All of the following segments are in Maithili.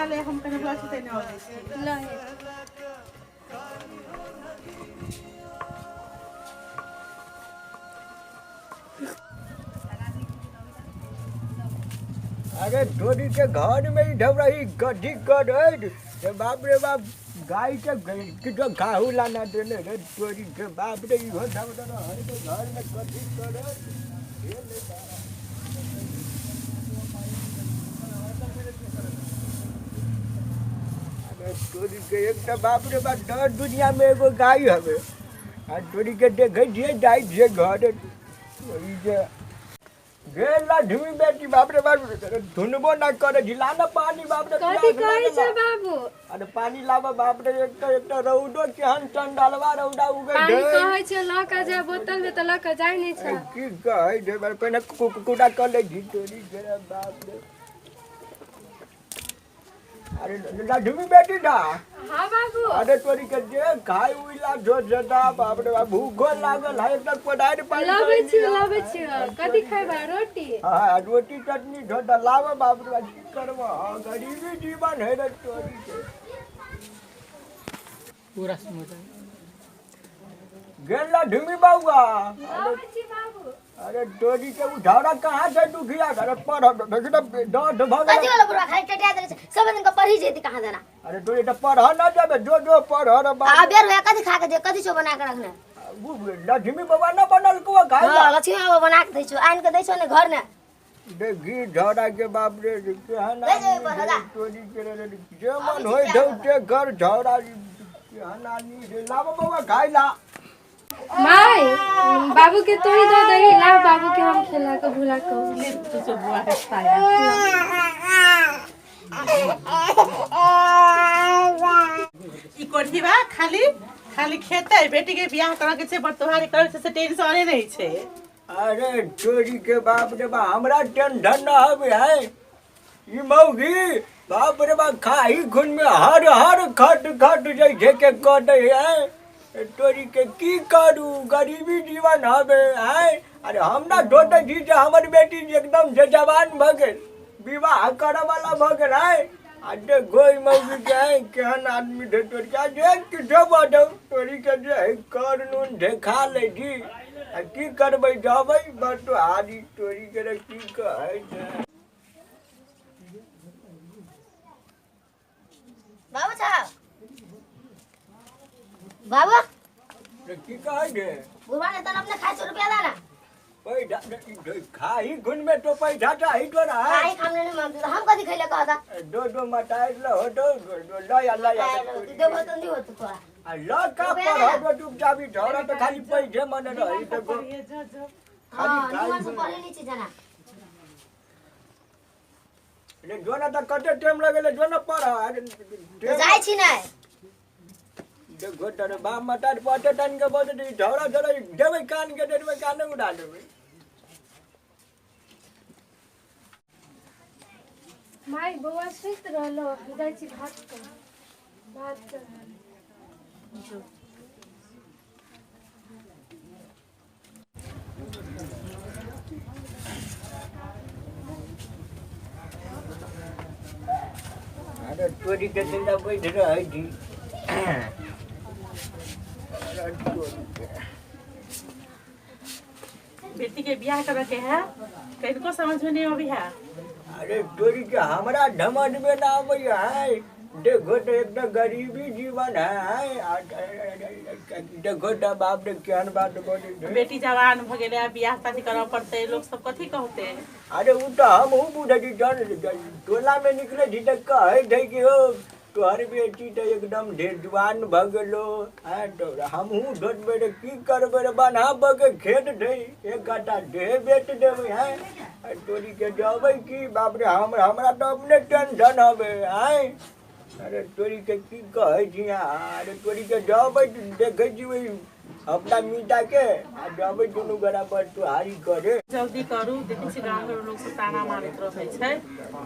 ले, हम कने बुला छी तने आबै छी। ल हे। अरे तोरी के घर में ही ढबरही गड्ढी करैत रे बाप रे बाप, गाय के किछो खाहू लाना देने रे तोरी के बाप रे, इहो ढबरा रहै के घर में गड्ढी करैत। अरे तोरी के एकटा बाप रे बाप, दर दुनिया में एगो गाय हवे आ तोरी के देखै छियै जाइ छियै घर ओहि जे गेल लक्ष्मी बेटी, बाप रे बाप, धुनबो ना करे छी, ला ना पानी बाप रे। कथी प्यास कहै लागल छै बा। बाबू? अरे पानी लाबा बाप रे, एक तो एक तो रौदो केहन चंडालवा रौदा उगे पानी छै। कहै छै लऽ कऽ जा बोतल में, तऽ लऽ कऽ जाइ नहि छै। की कहै छै बार, पहिने कुकुरा कऽ लै छी तोरी के रे बाप रे। अरे लक्ष्मी बेटी दा। हाँ बाबू। अरे तोरी के जे खाय उइला जो जदा, बाप रे बाप, भूखो लागल है, एक कोदारि पानि। लबै छी, लबै छी। कथी खैबा, रोटी? हाँ, रोटी चटनी ढोटा लाब बाप रे बाप, की करब, हाँ, गरीबी जीवन है रे तोरी के। पूरा समझ गेल लक्ष्मी बउआ। लबै छी बाबू। अरे तोरी के उठारा कहाँ से दुखिया, अरे पढ़ देखी तो डर भऽ कथी गेल। वाला बुढ़वा खाली टटिया देले छै, सब दिन के पढ़ी जेती कहाँ देना। अरे तोरी तो पढ़ ना जाबे, जो जो पढ़ रे बाप। आ बेर होया कथी खा के जे कथी छौ बना के रखने? उ लक्ष्मी बउआ ना बनल को खाइ ला। हां, लक्ष्मी बाबा बना के दै छौ, आनि के दै छौ ने घर ने। देखी झोरा के बाप रे, केहन ले जेबै आदमी पढ़ऽ छै ला। तोरी के रे, जे मन अबै छी होइ चाय छौ बना। ते कर, झोरा केहन आदमी छै। लाब बउआ खाइ ला। माय, बाबू के तू ही दऽ दही। ला बाबू के, हम खिला के भुला के। ले तू जो बुआ के खाया। ई कोठी बा खाली खाली खेतै, बेटी के बियाह करऽ के छै, बड़ तोहारे करे छै से टेंशने नहीं छै। अरे चोरी के बाप रे बा, हमरा टेंशन न हवे है, ई मौगी बाप रे बा खाही खुन में हर हर खट खट जैसे के कटे है। तोरी के की करू, गरीबी जीवन हवे है। अरे हम ना सोचै छी जे हमर बेटी जे एकदम जे जवान भऽ गेल, विवाह करऽ वाला भऽ गेल है, आ जे गोई मौगी के है, केहन आदमी छै तोरी के। आ जे किछो बजौ तोरी के, जे है कर नून जे खा लै छी, आ की करबै, जबै बटुहारी तोरी के रे, की कहै छै। बाबू साहब, बाबू। रे की कहै छै? बुढ़वा ने तन अपने खाइ छौ, रुपया दाना। पैसा खाही गुन में तो पैसा चाही तोरा है। खाई खामने नहीं मांगते, हम कथी खैले कहता? दो दो मटाइ ल हो दो ल या ल या। तू देबो तो नहीं होत तोरा। आ ल का पढ़ दो चुपचाप, झोरा तो खाली पैसे मने रही तो पढ़िए जो जो। खाली हां, खाई निमन से पढ़े नहीं छी जना। रे जो ना त कते टाइम लगेले, जो ना पढ़। अरे तो जाइ छी नै। देखो तर बाप मटार पटे टन के बोल दे, झोरा झोरा देबै कान के देबै, कान उड़ा देबै। माय, बौआ सुति रहलो, हम जाइ छी भात कर भात कर। अरे तोरी के जिंदा बैठ रहै छी। अरे तोरी के। बेटी के बियाह करे के है, कनिको समझ में नहीं अभी है। अरे तोरी के, हमरा समझ में ना आबै है। देखो तो एक तो गरीबी जीवन है, आ देखो तो बाप रे, केहन बात बोलै छै। बेटी जवान भ गेलै, आब बियाह शादी करऽ पड़तै, लोग सब कथी कहते? अरे उ तऽ हमहूँ बुझै छी, जहन टोला में निकलै छी तऽ कहै छै कि हो तोहर बेटी तऽ एकदम ढेर जुआन भऽ गेलो हैं, तऽ हमहूँ सोचबै रे की करबै रे, बन्हा भऽ के खेत छै, एक कट्ठा देह बेच देबै हैं। आ तोरी के जबै की बाप रे, हम हमरा तऽ अपने टेंशन हवे आँय। अरे तोरी के की कहै छी अहाँ, अरे तोरी के जबै देखै छी ओहि अपना मीटा के आ जबै दुनू गोरा पर तुहारी करे। जल्दी करू, देखै छी गाँव घर लोग सब ताना मारैत रहै छै।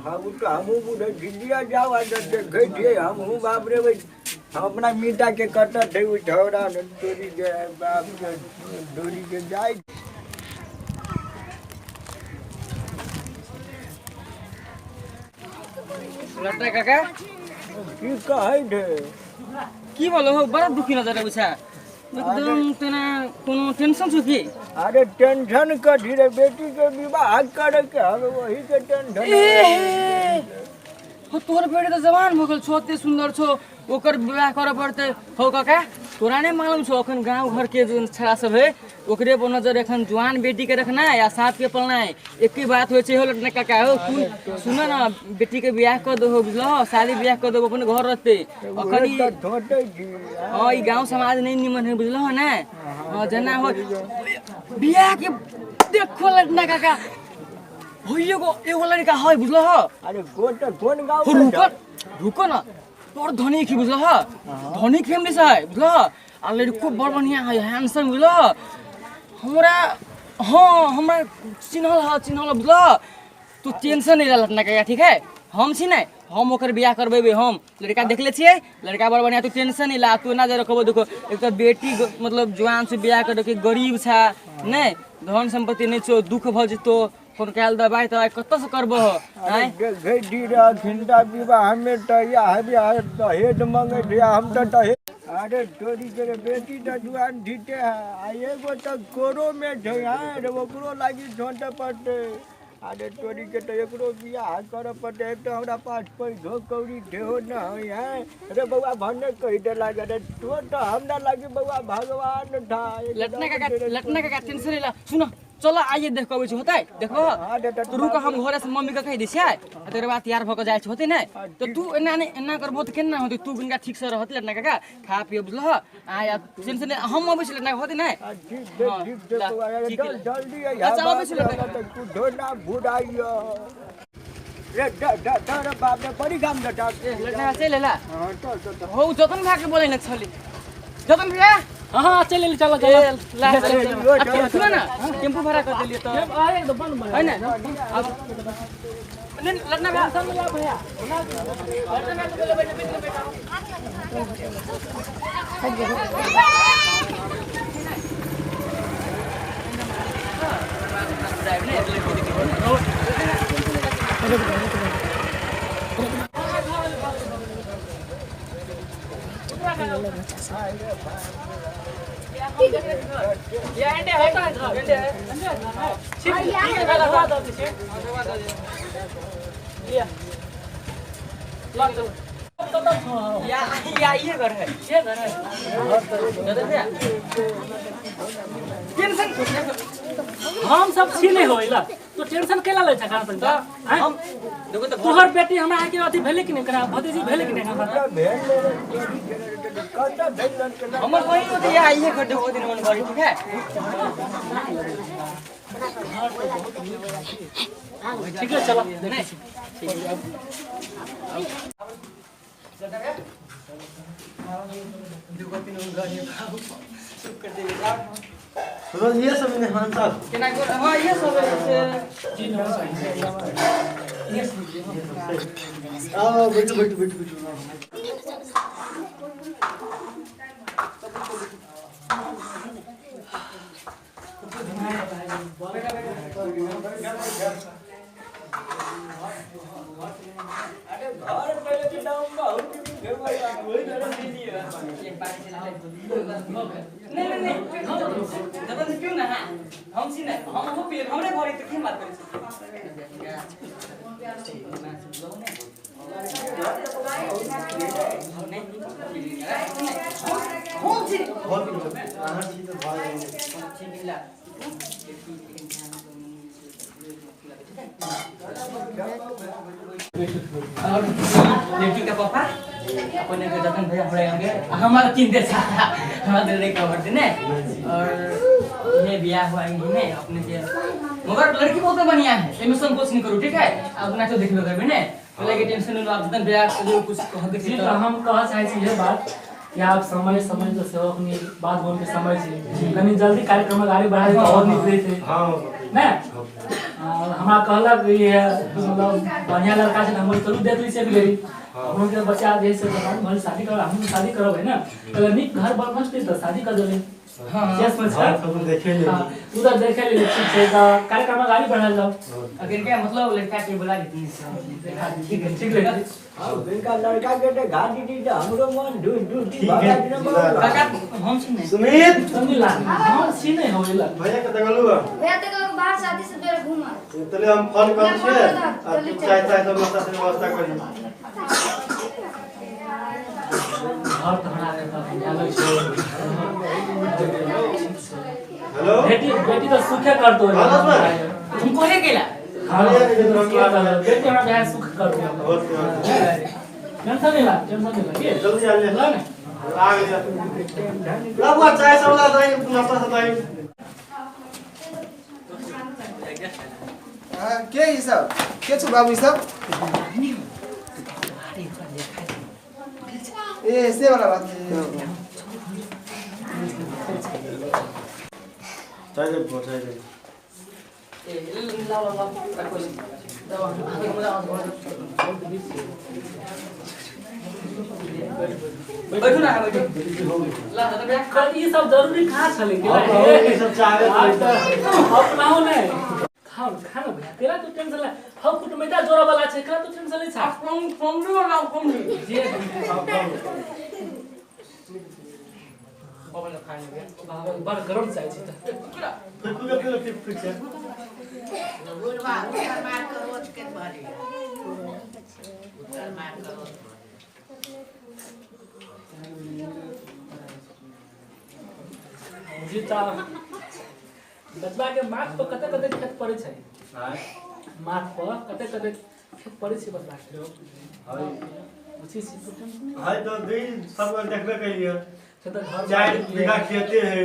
हाँ, ओ तऽ हमहूँ बुझै छी, लिअ जाउ आ देखै छियै हमहूँ बाप रे, ओहि हम अपना मीटा के कतऽ छै ओ छौड़ा। तोरी के बाप रे, तोरी के जाइ। लट्टा काका की कहै छै की बोलो हो बड़ा दुखी नजर आबै छै एकदम तेना कोनो टेंशन छौ की? अरे टेंशन कथी रे, बेटी के विवाह करे के हवे, वही के टेंशन। हो तोहर बेटी तऽ जवान भऽ गेल छौ, एते सुन्दर छौ, ओकर विवाह करऽ पड़तै। हौ काका तोरा नहि मालूम छौ अखन गाँव घर के जे छड़ा सब है ओकरे पर नजर, एखन जवान बेटी के रखनाइ आ साथ के पलनाइ एके बात होइ छै। हो लटना काका हो सुन न, बेटी के बियाह कऽ दहो, बुझलहो, शादी बियाह कऽ देबो, अपन घर रहतै अखन ई। हाँ ई गाँव समाज नहीं निमन है, बुझलहो ने। हाँ जना हो बियाह के देखो लटना काका हो एगो एगो लड़का है, बुझलहो। अरे कोन गाँव? हो रुको रुको न, बड़ धनी की, बुझलहो, धनी फैमिली से है, बुझलहो, आ लड़को बड़ बढ़िया है, हैंडसम, बुझलहो। हमरा हाँ हमरा चिन्हल है, चिन्हल, बुझलहो। तू टेंशन नहीं लटना काका, ठीक है, हम छी ने, हम ओकर बियाह करबेबै, हम लड़का देखले छियै, लड़का बड़ बढ़िया, तू टेंशन नहीं ला। तू ना जे रखबो, देखो एक तऽ बेटी मतलब जवान से बियाह कर के गरीब छा नहीं, धन संपत्ति नहीं छो, दुख भऽ जेतो, फोन कयल दबाई तबाई कतऽ से करबो हो? आँय अखिनता विवाह में तऽ इएह बियाह दहेज मंगै छै, हम तऽ दहेज। अरे तोरी के रे, बेटी तऽ जुआन ठीके है, आ एगो तऽ कोरो में छै, हाँ रे, ओकरो लागी छोटे पड़तै। अरे तोरी के तऽ एकरो बियाह करऽ पड़तै, एक तऽ हमरा पास पैसो कौड़ी सेहो न है। हैं रे बौआ, भने कहि देला रे, तो तऽ हमरा लागी बौआ भगवान था। लटना काका, लटना काका टेंशन नहीं ला, सुनो चलो आइए देख के अबै छी, होतै देखबो? हाँ, तो रुक, हम घरे से मम्मी के कहि दै छियै आ तकर बाद तैयार भऽ के जाइ छी, होतै नै? तऽ तू एना नै एना करबो तऽ केना होतै? तू बिनका ठीक से रहत लटना काका, खा पिय, बुझलह, आ या टेंशन नै, हम अबै छी लटना, होतै नै? ठीक छै। हाँ, ठीक छै ला, बौआ, अरे ठीक है। जल्दी अच्छा, अबै छी लटना काका। कुछो ना भुलाइयो रे, ड रे बाप रे, बड़ी गाम डटा। ए लटना चलि एला। हाँ चल चल चल। हौ जतन भैया के बोलै ने छली, जतन भैया। हाँ हाँ चल चल चल। ए ला चल अरे, चल। यो, आ, चल, सुन न, टेम्पू भाड़ा कर देलियै तऽ अरे एकदम बंद है ने? अब नहीं, लटना भैया, भैया। लटना भैया के बोले बैठे बैठे बैठे। या या ये घर है, ये घर है। जतन भैया टेंशन हम सब छी नहीं होइला तो टेंशन केला लै छ खान तऽ हम देखो तऽ तोहर बेटी हमरा के अथी भेलै कि नहि करा भतीजी भेलै कि नहि हमरा? कतऽ भेल? हमर बहिन होते या ये घर देखो दिन मन बड़ी ठीक है। ठीक है, चलो। नहीं ठीक है। देखो तीन घर ये चुप कर देबे जाओ। रोज ये सब मेहमान साहब केना गोर? हाँ ये सब है से। जी नमस्कार। आओ, बैठो बैठो बैठो बैठो। अरे घर पे एकदम बहुत नहीं नहीं नहीं, जतन से क्यों ना, हाँ हम छी ना, हम हो पिए हमरे घर त की बात करै छी? हम छी। बहुत अहाँ छी तऽ भऽ गेल। और लड़की का पापा अपने के जतन भैया हमरा होंगे, हमारा चिंते था, हमारा दिल नहीं खबर ने और ये बियाह हुआ है ने अपने के, मगर लड़की बहुत बढ़िया है, एमे संकोच नहीं करू, ठीक है? अपना तो देखबे करबे ने, तो लगे टेंशन नहीं लो। आप जतन भैया जो कुछ कह के जी तऽ हम कहऽ चाहै छी इहे बात कि आब समय समय तऽ सेहो अपनी बात बोल के समय छै, कनि जल्दी कार्यक्रम आगे बढ़ाइ तऽ और नीक रहितै। हाँ। ने हमरा कहलक ई है, मतलब बढ़िया लड़का छै, तऽ हम चलू देख लै छियै एक बेरी। हमरो के बच्चा जे है से भले शादी करब, हमहूँ शादी करब है ने, तऽ नीक घर बर मस्त तऽ शादी कर देबै। हां यस घर सब देखे ले हां उधर देखे ले ठीक छै त कार्यक्रम अगाडि बढ़ायल जाओ। अखन के मतलब लड़का के बोला लेथिन सब। ठीक है, ठीक है। हाँ इनका लड़का के तो घाटी दी तो हमरो मन ढूंढ ढूंढ ठीक है। काका हम छी ने सुमित समझला हां छी नहीं होइला भैया के देखलू बा भैया तक लोग बाहर शादी से बेर घूमल तले हम फोन कर फोन छे कर दो, आ जल्दी तू चल। चाय चाय सब नाश्ता से व्यवस्था करी। घर त हमरा के त आबै छै। हेलो बेटी बेटी त सुखे कर दो। हाँ, दोस्त। हम कोहे गेला हाँ, बेटी हमरा बिहार सुख कर दो। ओके ओके टेंशन नहीं ला, टेंशन नहीं ला के जल्दी आ ले। ला ने आ गया ला बुआ चाय सब ला दई नाश्ता सब दई। हाँ, के ई सब के छु बाबू ई सब ए से वाला बात चाय दे बुआ चाय दे। ए लाओ लाओ रखो दवा बैठू ना बैठू ला त भैया। कर ई सब जरूरी कहाँ छलै के हाँ, ई सब चाहे अपनाओ नहीं खाओ खानो भैया केला तो टेंशन ले हौ कुट मैदा जोरा वाला छै केला तो टेंशन ले छा कम कम वाला कम जे बाबा खाने भैया बाबा बड़ गरम चाय छै त फिर फिर फिर फिर फिर से बुढ़वा उत्तर मार के रोज के भरे उत्तर मार के रोज। जी त बचबा के माथ पर कते कते खेत पड़ै छै? माथ पर कते कते खेत पड़ै छै बचबा के? उसी से तो टेंशन नहीं। हाय तो दुई सब देखबे करिए से त घर 4 बीघा खेते है।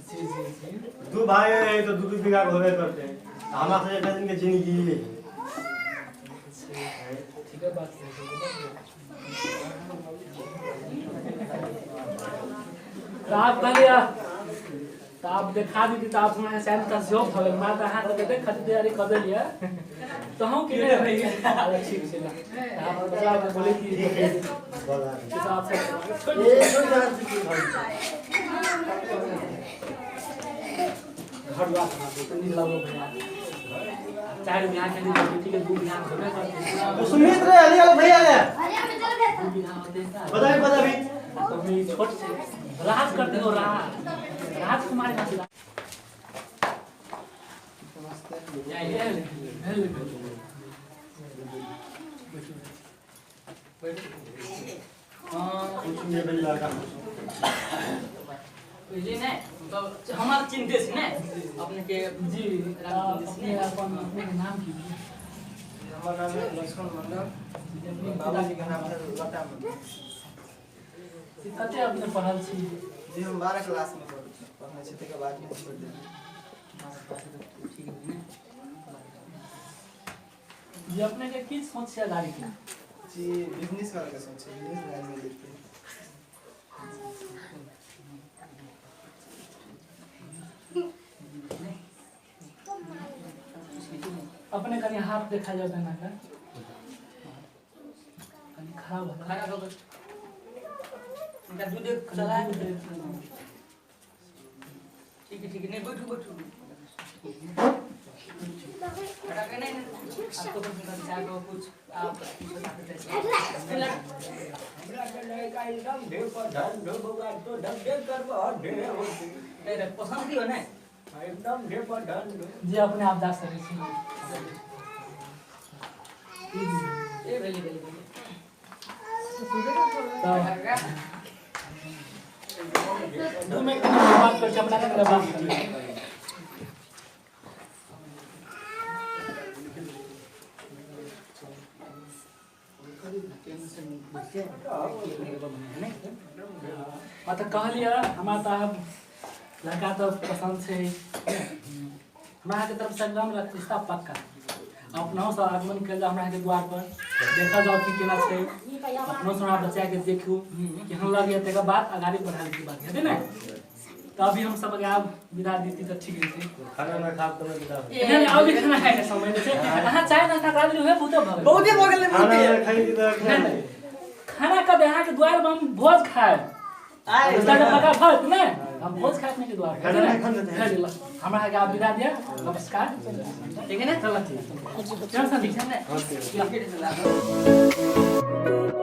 जी जी जी दो भाई है तो 2-2 बीघा होबे करते हैं। हमारा से एक दिन के जिंदगी है। ठीक है बात है। तो आप कहलिए तो आप देखा दी तो आप हमरा सैन का जोब भऽ गेल माता अहाँ सबके देख खातिर तैयारी कऽ देलियै तो हम की नहीं भैया। अरे ठीक छै ना आप बच्चा के बोले कि हिसाब से ए छोड़ जा घर द्वार बना दो तनी लगो भैया 4 बिहार के बेटी के 2 बिहार होबे करते। सुमित रे अली अली भैया ले अरे हम चल गए 2 बिहार होते हैं बता बता भी तो भी छोट से राज कर दो राज राजकुमारी का नमस्ते। कुछ नहीं बन लगा बुझली ने मतलब हमार चिंते छै ने अपने के जी अपने अपन अपने नाम की? हमर नाम है लक्ष्मण मंडल, बाबूजी के नाम है लता मंडल। कते अपने पढ़ल छी? जी हम 12 क्लास में पढ़ने छी तकर बाद में छोड़ देली। ठीक है ने जी अपने के की सोच छै गाड़ी के? जी बिजनेस करे के सोच छै, बिजनेस लाइन में देखते हैं। अपने कनी हाथ देखा जाओ देना का कनी खराब हो खराब हो गए इनका दूध चला ठीक है नहीं बैठू बैठू खड़ा के नहीं आपको कुछ चाय को कुछ आप हमरा के लड़का एकदम ढेर पर धन ढो बउआ तो धन ढेर करबो और ढेर होती नहीं पसंद की हो ने एकदम ढेर पर धन ढो। जी अपने आप जा सकै छी। ए भेली भेली भेली दू मिनट बात कर छै अपना के बात कर। मतलब कहलिए हमरा तऽ आब लड़का तऽ पसन्द छै, हमरा अहाँके तरफ से एकदम रिश्ता पक्का। अपनासँ आगमन कयल जाउ हमरा अहाँके द्वार पर, देखल जाउ की केना छै, अपनोसँ हमरा बच्चाके देखू केहन लगैए, तकर बाद अगाड़ी बढ़ाबैके बात हेतै ने। तऽ अभी हम सब आब विदा दीती तऽ ठीक रहतै। खाना ना खाब तऽ विदा हो। नहीं अभी खाना खाइके समय नहि छै। अहाँ चाय नास्ता करा देली उहे बहुते भऽ गेल। बहुते भऽ गेलै खाना बहुते। ना खाइ तऽ खाना कब अहाँके द्वार पर हम भोज खायब। पका भत ने हम भोज खाए अपने के द्वार खा लेना, खा लेते हैं। खा ले हमरा के आप विदा दिया, नमस्कार। ठीक है ना? चल ठीक, चल संदीप। ठीक है ना? हाँ, ठीक है। ठीक है।